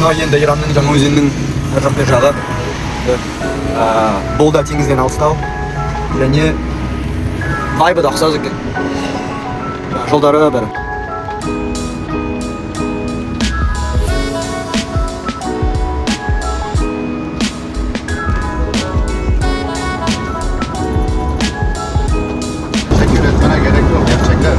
Мынау енді Иранның жаңа өзеннің ар жақ бер жағы. Бұл да теңізден алыстау. Және вайбы да ұқсас екен. Жолдары бәрі. Teşekkür etmene gerek yok. Gerçekten.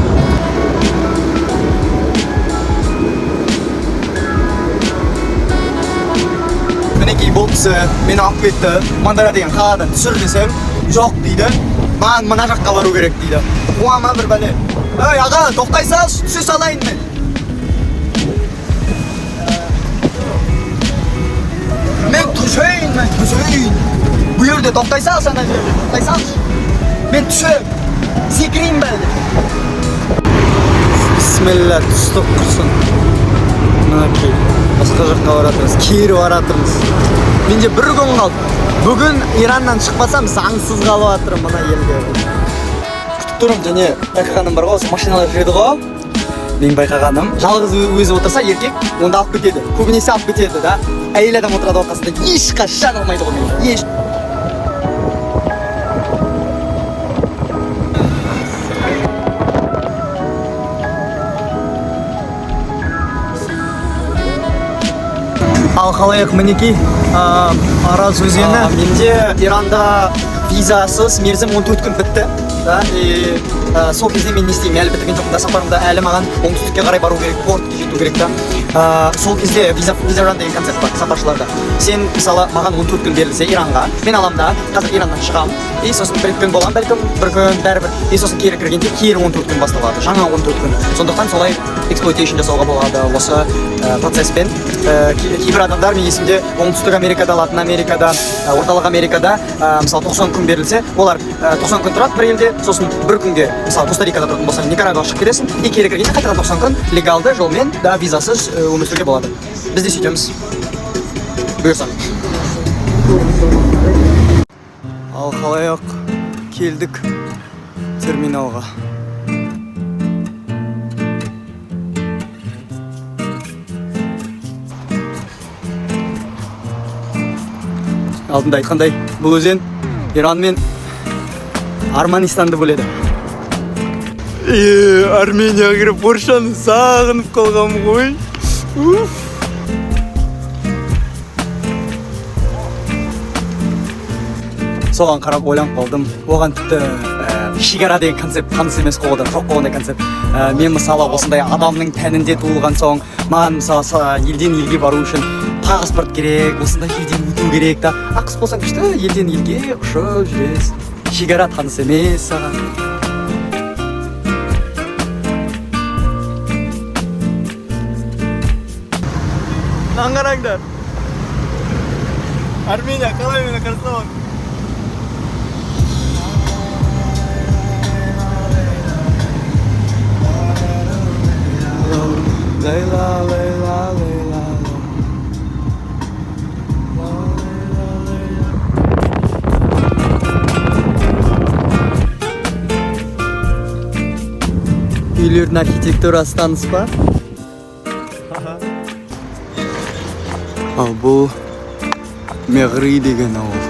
Мінекей, бұл кісі мені алып кетті. Мандара деген қаладан түсір десем, жоқ дейді. Маған мына жаққа бару керек дейді. Қуама бір бәле. Ей, аға, тоқтай салшы, түсе салайын мен. Мен түсейін, мен түсейін. Бұл жерде тоқтай салшы, ана жерде тоқтай салшы. Мен түсем. Секірейін бе деп. Бісміллә, түстік құрсын. Мінекей, басқа жаққа баратырмыз, кері баратырмыз. Менде бір күн қалды. Бүгін Ираннан шықпасам, заңсыз қалып жатырмын мына елде. Күтіп тұрмын, және байқағаным бар ғой, осы машиналар жүреді ғой. Мен байқағаным, жалғыз өзі отырса еркек, онда алып кетеді. Көбінесе алып кетеді да. Әйел адам отырады ғой қасында, ешқашан алмайды ғой мені. Еш. Ал халайық, мінекей, Араз өзені. Менде Иранда визасыз мерзім 14 күн бітті. Да, и сол кезде мен не істеймін, әлі бітірген жоқпын да сапарымда, әлі маған оңтүстікке қарай бару керек, портке жету керек та. Сол кезде виза ран деген концепт бар сапаршыларда. Сен, мысалы, маған 14 күн берілсе Иранға, мен алам да, қазір Ираннан шығам, и сосын бір күн боламын, бәлкім бір күн, бәрібір, и сосын кері кіргенде кері 14 күн басталады, жаңа 14 күн. Сондықтан солай эксплуатейшн жасауға болады осы процесспен. Кейбір адамдар, мен есімде, Оңтүстік Америкада, Латын Америкада, Орталық Америкада, мысалы, 90 күн берілсе, олар 90 күн тұрады бір елде, сосын бір күнге, мысалы, Коста-Рикада тұратын болсаң, Никарагуаға шығып кетесің, и кері кіргенде қайтадан 90 күн легалды жолмен, да, визасыз өмір сүруге болады. Біз де сөйтеміз. Бұйырса. Ал халайық, келдік терминалға. Алдында айтқандай, бұл өзен Иран мен Арманистанды бөледі. Арменияға кіріп орысшаны сағынып қалғанмын ғой. Уф. Соған қарап ойланып қалдым. Оған тіпті шекара деген концепт таныс емес қой, одан жоқ қой ондай концепт. Мен мысалы осындай адамның тәнінде туылған соң, маған мысалы елден елге бару үшін паспорт керек, осындай елден өту керек та. А қыз болсаң күшті, елден елге ұшып жүресің. Шекара таныс емес саған. Мынаны қараңдар. Армения қалай мені қарсы алады? Лейла, Лейла, Лейла. Үйлердің архитектурасы таныс па? Ал бұл Мегри деген ауыл.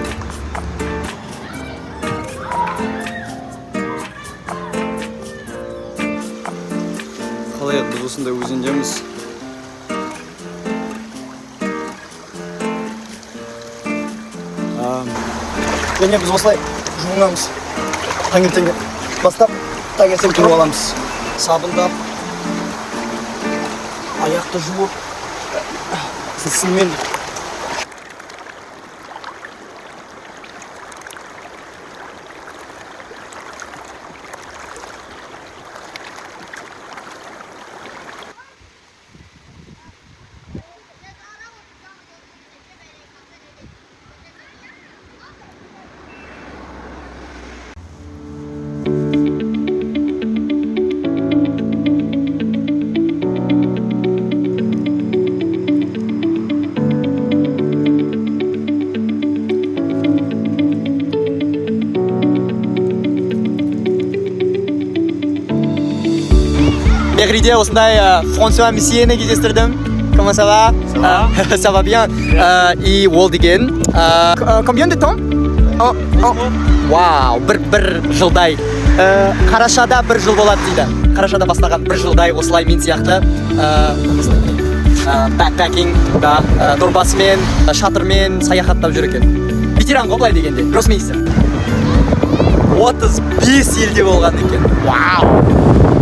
Қалай біз осындай өзендеміз? Және біз осылай жуынамыз. Таңертең бастап, таңертең тұрып аламыз. Сабындап, аяқты жуып, сумен. Мегриде осындай Франсуа Мессиені кездестірдім. Comment ça va? Ça va. Ça va bien. И ол деген combien de temps? Oh. Вау, бір жылдай. Қарашада бір жыл болады дейді. Қарашада бастаған, бір жылдай осылай мен сияқты backpacking да, дорбасымен, шатырмен саяхаттап жүр екен. Ветеран ғой былай дегенде, гроссмейстер. 35 елде болған екен. Вау!